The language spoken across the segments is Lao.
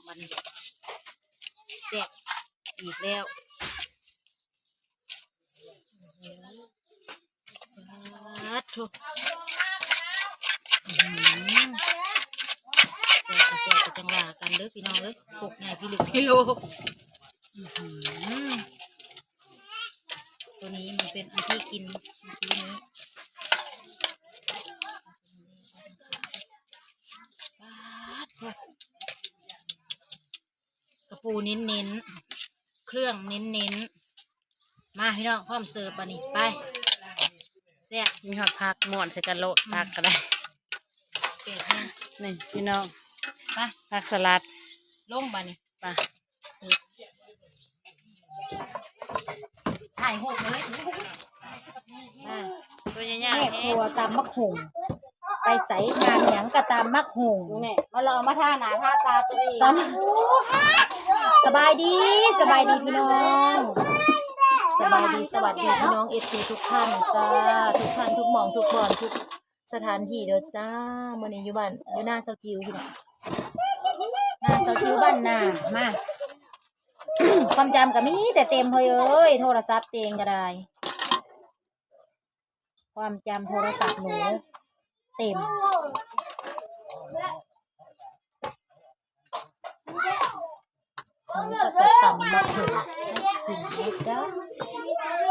ບັດນີ້ແຊບອີກແລ້ວ. ປາດໂທ້ ອືຫື ແຊບບໍ່ແຊບກໍຈັ່ງວ່າກັນເດີພີ່ນ້ອງເອີຍ. ຄົກໃຫຍ່ພິລຶກພິໂລ ອືຫື ຕົວນີ້ມັນເປັນອັນທີ່ກິນມື້ກີ້ນີ້. ປາດໂທ້ ກະປູເນັ້ນໆ ເຄື່ອງເນັ້ນໆ. ມາພີ່ນ້ອງ ພ້ອມເສີບບາດນີ້ ໄປ ແຊບ. ມີຮອດຜັກ ມ້ວນໃສ່ກັນໂລດ ອືມ ຜັກກໍໄດ້ ແຊບແຮງ. ນີ້ພີ່ນ້ອງ ໄປ ຜັກສະຫຼັດ ລົງບາດນີ້ ໄປ ເສີບ. ຖ່າຍຮູບເລີຍ ອ່າ ຕົວໃຫຍ່ໆ ແມ່ຄົວຕຳບັກຫຸ່ງ ໄປໃສງານຫຍັງກໍຕຳບັກຫຸ່ງ ນີ້ແຫຼະ ມາລອງມາທາໜ້າທາຕາຕົວເອງ. ຕຳ ສະບາຍດີ ສະບາຍດີພີ່ນ້ອງ ສະບາຍດີ ສະຫວັດດີພີ່ນ້ອງເອັຟຊີທຸກທ່ານຈ້າ ທຸກທ່ານ ທຸກໝ່ອງ ທຸກບ່ອນ ທຸກ ສະຖານທີ່ເດີຈ້າ. ມື້ນີ້ຢູ່ບ້ານ ຢູ່ນາສາວຈິວພີ່ນ້ອງ ນາສາວຈິວບ້ານນາ. ມາ ຄວາມຈຳກໍມີແຕ່ເຕັມເຮີ້ຍເອີຍ ໂທລະສັບເຕັງກໍໄດ້ ຄວາມຈຳໂທລະສັບໜູເຕັມ. ເຮົາກໍຈະຕຳບັກຫຸ່ງໃຫ້ກິນເດີຈ້າ.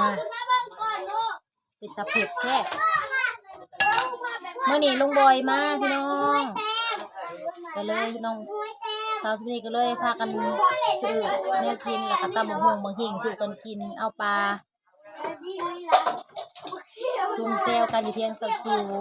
ມາ ເປັນຕາເຜັດແທ້. ມື້ນີ້ລຸງບອຍມາພີ່ນ້ອງ ກໍເລີຍນ້ອງສາວສຸນີກໍເລີຍພາກັນຊື້ແນວກິນ ແລ້ວກໍຕຳບັກຫຸ່ງບັກຫິ່ງສູ່ກັນກິນ ເອົາປາ ຊຸມແຊວກັນຢູ່ທຽງສາວຈິວ.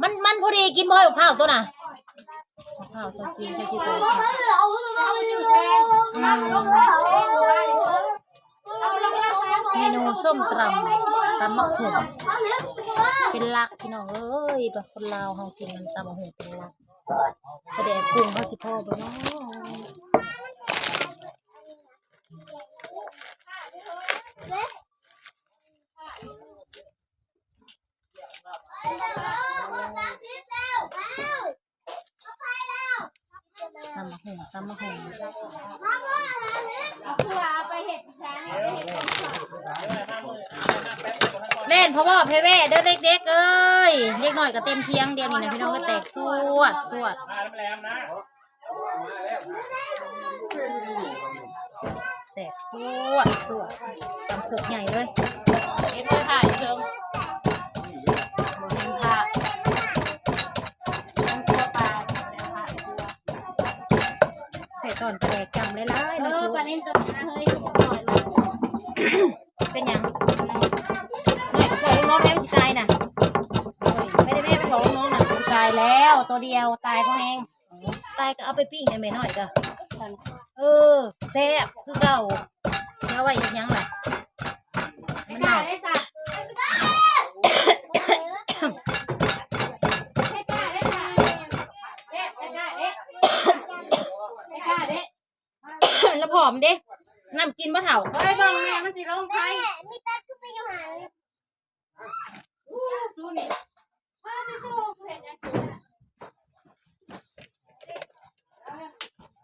ມັນ ມັນພໍດີກິນບໍ່ ບັກພ້າວໂຕນະ ບັກພ້າວສາວຈິວ ສາວຈິວໂຕ. ອືມ ເມນູສົ້ມຕຳ ຕຳບັກຫຸ່ງເປັນຫຼັກ ພີ່ນ້ອງເອີຍ. ແບບຄົນລາວເຮົາກິນຕຳບັກຫຸ່ງເປັນຫຼັກ ປາແດກປຸງເຮົາຊິພໍບໍ່ເນາະ? ຕຳບັກຫຸ່ງ ຕຳບັກຫຸ່ງ ແມ່ນພໍ່ວໍ້ແພແວະເດີເດັກໆເອີຍ. ເດັກນ້ອຍກໍເຕັມທຽງດຽວນີ້ນະ ພີ່ນ້ອງເອີຍ ແຕກສວດສວດ. ແຕກສວດສວດ ຕຳຄົກໃຫຍ່ເລີຍ ເຮັດເລີຍ ຖ່າຍເທິງ ບໍ່ເຫັນພາບ ຕ້ອງຄົວປາ ແລ້ວພາບຄົວ ໃສ່ຕອນປາແດກຈ້ຳຫຼາຍໆ ເອີ ເນາະ ປານິນຕົວນີ້ນະເຮີ້ຍ ເປັນຫຍັງ? ນ້ອຍ ບອກລູກນ້ອງແລ້ວມັນຊິຕາຍນະ ໄປເດີແມ່ ໄປບອກລູກນ້ອງນະ. ຕາຍແລ້ວ ຕົວດຽວ ຕາຍພໍແຮງ. ຕາຍກໍເອົາໄປປີ້ງໃຫ້ແມ່ນ້ອຍກໍ ເອີ ແຊບຄືເກົ່າ. ຊິເອົາໄວ້ເຮັດຫຍັງລະ ມັນເນົ່າ. ລະຜອມເດ້ ນ້ຳກິນບໍ່ເຖົ້າ. ເອີຍ ເບິ່ງແມ່ມັນຊິລົງໄຟ ມີຕັດຄືໄປຢູ່ຫັ້ນ.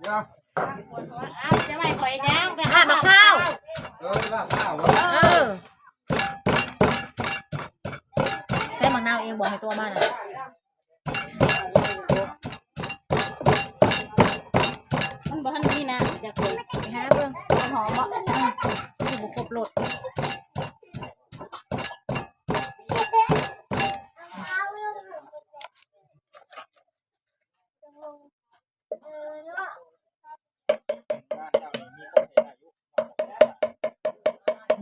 ເອົາ ຈະໄວ້ຂ້ອຍຍ່າງໄປຫາໝາກພ້າວ ເອີ ໝາກພ້າວ ເອີ ໃສ່ໝາກນາວເອງ ບອກໃຫ້ຕົວມານະ. ມັນບໍ່ທັນມີນ້ຳຈັກຄົນ ໄປຫາເບິ່ງ ມັນຫອມບໍ່? ອືມ ຄືບໍ່ຄົບລົດ.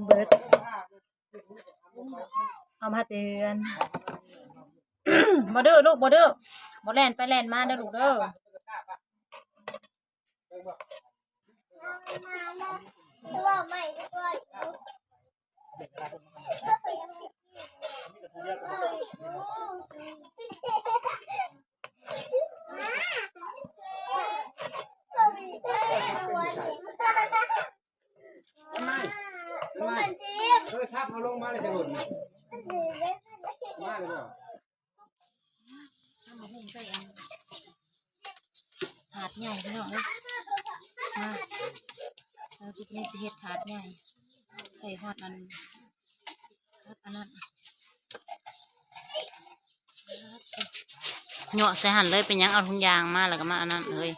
ເບິດ ເອົາມາແຕ່ເຮືອນ. ບໍ່ດື້ລູກ ບໍ່ດື້ ບໍ່ແລ່ນໄປແລ່ນມາເດີລູກເດີ. ແ ທັບເຮົາລົງມາແລ້ວຈະຫຼຸດ ມາແລ້ວບໍ່? ເອົາມາຫຸ່ງໃສ່ອັນ ຖາດໃຫຍ່ພີ່ນ້ອງເອີຍ ມາ ເຮົາຊິເຮັດຖາດໃຫຍ່ ໃສ່ຮອດອັນ ອັນນັ້ນ ເຍາະໃສ່ຫັ້ນເລີຍ ເປັນຫຍັງເອົາທຸງຢາງມາ ແລ້ວກໍມາອັນນັ້ນເຮີ້ຍ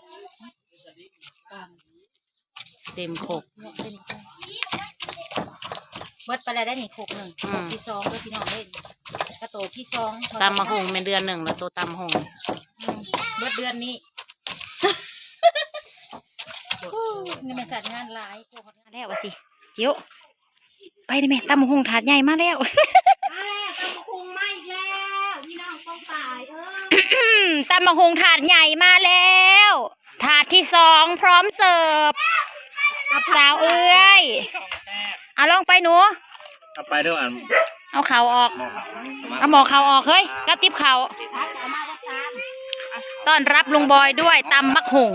ເຕັມຄົກ ເຍາະໃສ່ນີ້ ເບິດໄປແລ້ວໄດ໋ນີ້ ຄົກໜຶ່ງ ອືມ ຄົກທີສອງເດີພີ່ນ້ອງເອີຍ ກະໂຕທີສອງ ຕຳບັກຫຸ່ງແມ່ນເດືອນໜຶ່ງແລ້ວ ໂຕຕຳບັກຫຸ່ງ ອືມ ເບິດເດືອນນີ້ ໂອ້ຍ ແມ່ນສັດງານຫຼາຍ ແລ້ວວ່າຊິ ຈິ້ວ ໄປເດ້ແມ່ ຕຳບັກຫຸ່ງຖາດໃຫຍ່ມາແລ້ວ ມາແລ້ວ ຕຳບັກຫຸ່ງມາອີກແລ້ວ ພີ່ນ້ອງປ້ອງປາຍເອີຍ ຕຳບັກຫຸ່ງຖາດໃຫຍ່ມາແລ້ວ ຖາດທີສອງ ພ້ອມເສີບ ສາວເອື້ອຍ ເອົາລົງໄປໜູ ເອົາໄປເດີ້ ອັນ ເອົາເຂົ້າອອກ ເອົາໝໍ້ເຂົ້າອອກ ເຮີ້ຍ ກັບຕິບເຂົ້າ ຕ້ອນຮັບລຸງບອຍດ້ວຍຕຳບັກຫຸ່ງ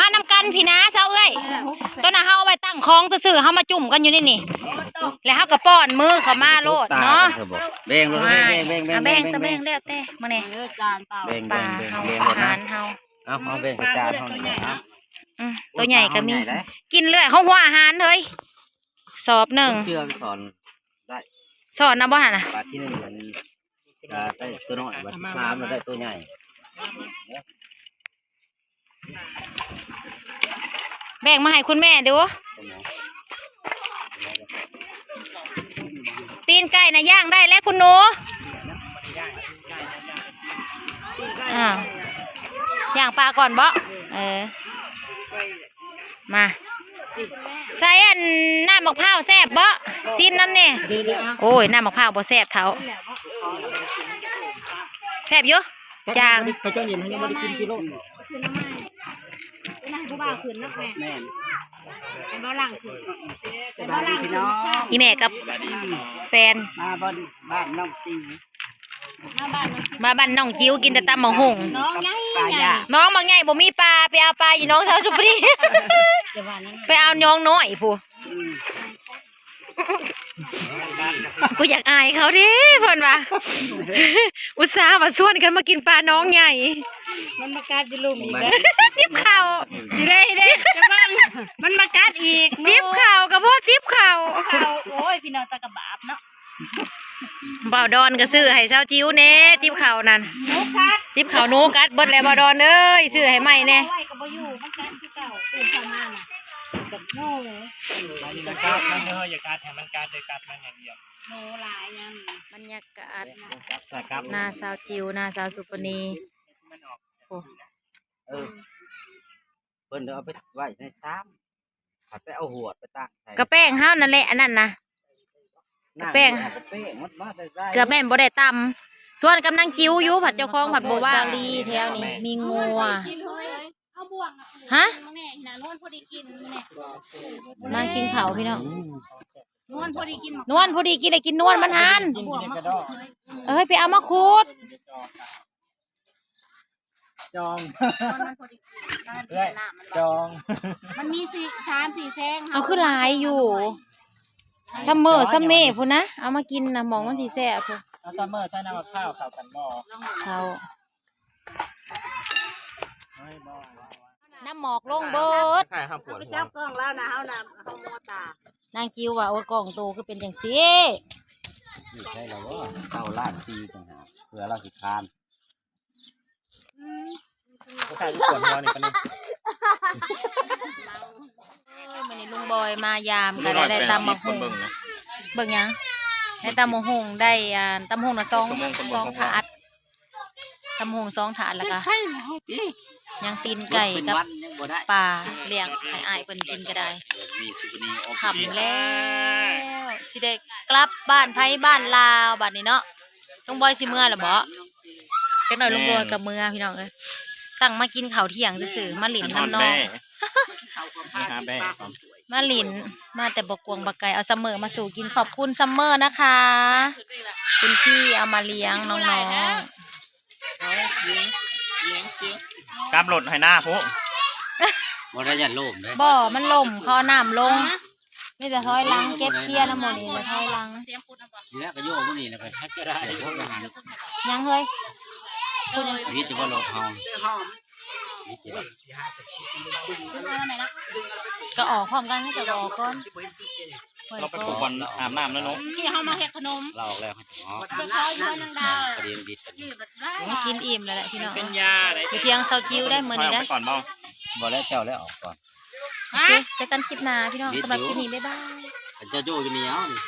ມານຳກັນພີ້ນາ ສາວເອື້ອຍ ໂຕນະ ເຮົາເອົາໄວ້ຕັ້ງຂອງຊື່ໆ ເຮົາມາຈຸ້ມກັນຢູ່ໃນນີ້ ແລ້ວເຮົາກໍປ້ອນມືເຂົ້າມາໂລດເນາະ ແບ່ງໂລດ ແບ່ງ ແບ່ງ ແບ່ງ ເອົາແບ່ງຊະ ແບ່ງ ແລ້ວແຕ່ ມື້ນີ້ ເອີ ຈານເປົ່າ ແບ່ງ ປາ ແບ່ງ ເຮົາ ແບ່ງ ອາຫານເຮົາ ເອົາ ເອົາແບ່ງໃສ່ຈານເຮົານີ້ເນາະ ອືມ ໂຕໃຫຍ່ກໍມີ ກິນເລື້ອຍ ເຮົາຫົວອາຫານເຮີ້ຍ ສອບໜຶ່ງ ເຊື່ອມັນສອນໄດ້ ສອນນະບໍ່ຫັ້ນນະ ບາດທີໜຶ່ງມັນ ກໍໄດ້ໂຕນ້ອຍ ບາດທີສາມມັນໄດ້ໂຕໃຫຍ່ ແບ່ງມາໃຫ້ຄຸນແມ່ດູ ຕີນໄກ່ນະ ຍ່າງໄດ້ແລ້ວຄຸນໜູ ອ້າວ ຍ່າງປາກ່ອນບໍ ເອີ ມາ ໃສ່ອັນ ນ້ຳໝາກພ້າວແຊບບໍ? ຊີມນຳແດ່. ໂອ້ຍ ນ້ຳໝາກພ້າວບໍ່ແຊບເທົ່າ. ແຊບຢູ່? ຈາງ. ເຂົາເຈົ້າຍັງບໍ່ໄດ້ກິນກິໂລ. ໃຫ້ຜູ້ບ່າວຂຶ້ນເນາະແມ່. ແມ່ນ. ໃຫ້ບ່າວຫຼັງຂຶ້ນ. ສະບາຍດີພີ່ນ້ອງ. ອີແມ່ກັບແຟນ. ມາບ່ອນບ້ານນ້ອງຕິວ. ມາບ້ານ ມາບ້ານນ້ອງຈິ້ວ ກິນແຕ່ຕຳບັກຫຸ່ງ. ໜອງໃຫຍ່ ໜອງບັກໃຫຍ່ ບໍ່ມີປາ ໄປເອົາປາຢູ່ໜອງສາວສຸປະດີ ໄປເອົາໜອງນ້ອຍພຸ້ນ. ອືມ ກູຢາກອາຍເຂົາເດ້ ເພິ່ນວ່າ ອຸດສ່າຫວ່າຊວນກັນມາກິນປາໜອງໃຫຍ່. ມັນມາກັດຢູ່ລຸ່ມອີກແລ້ວ. ຕິບເຂົ້າ. ຊິໄດ້ ຊິໄດ້ ຈະເບິ່ງ ມັນມາກັດອີກ. ຕິບເຂົ້າກໍບໍ່ຕິບເຂົ້າ. ເຂົ້າ ໂອ້ຍ ພີ່ນ້ອງ ຕາກະບາບເນາະ. ບ່າວດອນກໍຊື້ໃຫ້ສາວຈິ້ວແດ່ ຕິບເຂົ້ານັ້ນ. ຕິບເຂົ້າໜູກັດເບິດແລ້ວ ບ່າວດອນເອີຍ ຊື້ໃຫ້ໃໝ່ແດ່. ເອົາໄວ້ກໍບໍ່ຢູ່ ມັນກັດຄືເກົ່າ. ຕື່ນເຊົ້າມານະ ກັດໜູ. ຢ່າກັດມັນເດີ ຢ່າກັດ ໃຫ້ມັນກັດ ຢ່າກັດມັນຢ່າງດຽວ. ໜູຫຼາຍຍາມນີ້. ບັນຍາກາດ ນາສາວຈິ້ວ ນາສາວສຸປະນີ. ໂອ້ ເອີ ເພິ່ນເອົາໄປໄວ້ໃນຊາມ ພັດໄປເອົາຫວດໄປຕັ້ງໃສ່ ກະແປ້ງເຮົານັ້ນແຫຼະ ອັນນັ້ນນະ ກະແປ້ງ ກະແປ້ງມັນມາແຕ່ໃສ ເກືອບແມ່ນບໍ່ໄດ້ຕຳ. ຊວນກຳລັງຈິ້ວຢູ່ ພັດເຈົ້າຂອງພັດບໍ່ວ່າງ. ສາລີແຖວນີ້ມີງົວ. ຮະ? ມາກິນເຂົ້າພີ່ນ້ອງ. ນວນພໍດີກິນ ນວນພໍດີກິນ ໄດ້ກິນນວນມັນຫັ້ນ. ເອີຍ ໄປເອົາມາຂູດ. ຈອງ ມັນພໍດີ ເອື້ອຍ ຈອງ ມັນມີສີ່ ສາມສີ່ແສງ. ເອົາ ຄືຫຼາຍຢູ່. ຊັມເມີ ຊັມເມພຸ້ນນະ ເອົາມາກິນນະ ໝອງມັນຊິແຊບພຸ້ນ. ເອົາ ຊັມເມີ ໃສ່ນ້ຳໝາກພ້າວເຂົ້າກັນບໍ່? ເຂົ້າ. ນ້ຳໝອກລົງເບິດ. ໄປຈັບກ້ອງລາວນະ ເຮົານະ ເຮົາມົວຕາ. ນາງຈິ້ວວ່າ ໂອ້ຍ ກ້ອງໂຕຄືເປັນຈັ່ງຊີ້. ນີ້ໃຊ່ລະບໍ່? ເກົ້າລ້ານປີຕ່າງຫາກ ເພື່ອລາວຊິຄານ. ອືມ ບໍ່ຄ່າຄືປວດຫົວນີ້ປານນີ້. ເອີ ມື້ນີ້ລຸງບອຍມາຢາມ ກໍໄດ້ ໄດ້ຕຳບັກຫຸ່ງ. ເບິ່ງຫຍັງ? ໄດ້ຕຳບັກຫຸ່ງ ໄດ້ ອ່າ ຕຳບັກຫຸ່ງນະ ສອງ ສອງຖາດ. ຕຳບັກຫຸ່ງສອງຖາດ ແລ້ວກໍ ຍັງຕີນໄກ່ກັບປາລ້ຽງໃຫ້ອ້າຍເພິ່ນກິນກໍໄດ້. ຄ່ຳແລ້ວ ຊິໄດ້ກັບບ້ານໃຜບ້ານລາວບັດນີ້ເນາະ. ລຸງບອຍຊິເມືອລະເບາະ? ຈັກໜ້ອຍລຸງບອຍກໍເມືອ ພີ່ນ້ອງເອີຍ. ຕັ້ງມາກິນເຂົ້າທ່ຽງຊື່ໆ ມາຫຼິ້ນນຳນ້ອງ. ມາຫຼິ້ນ ມາແຕ່ບໍ່ກວາງບໍ່ໄກ ເອົາຊັມເມີມາສູ່ກິນ. ຂອບຄຸນຊັມເມີນະຄະ ຄຸນພີ່ເອົາມາລ້ຽງນ້ອງໆ. ກັບລົດໃຫ້ໜ້າພຸ້ນ. ບໍ່ໄດ້ຢ້ານລົມເດ້. ບໍ່ ມັນລົມ ເຂົາເອົານ້ຳລົງ. ມີແຕ່ຖອຍຫຼັງ ເກັບເຄຍນຳໝົດນີ້ແຫຼະ ຖອຍຫຼັງ. ນີ້ແຫຼະກໍຢູ່ມື້ນີ້ແຫຼະ ກໍຈະໄດ້ ເສຍໂພດວ່າຫັ້ນ. ຍັງເຮີ້ຍ ວິດຢູ່ບໍ່ລົດເຮົາ ວິດຢູ່ບໍ່? ກໍອອກພ້ອມກັນ ເຂົາເຈົ້າກໍອອກກ່ອນ. ເຮົາໄປປູ່ບ່ອນອາບນ້ຳແລ້ວເນາະ ກີ້ເຮົາມາເຮັດຂະໜົມ ລາວອອກແລ້ວ ເຮົາອອກ ໄປຄອຍຢູ່ນາງດາວ ພໍດີມັນວິດກັນ. ກິນອີ່ມແລ້ວແຫຼະພີ່ນ້ອງ ເປັນຢາໄດ໋ ຢູ່ທຽງສາວຈິ້ວໄດ້ມື້ນີ້ໄດ໋. ອອກໄປກ່ອນບໍ່? ບໍ່ແລ້ວ ເຈົ້າແລ້ວອອກກ່ອນ. ໂອເຄ ເຈີກັນຄລິບໜ້າພີ່ນ້ອງ ສຳລັບຄລິບນີ້ ບາຍບາຍ. ເຈົ້າຢູ່ຢູ່ນີ້ ເອົານີ້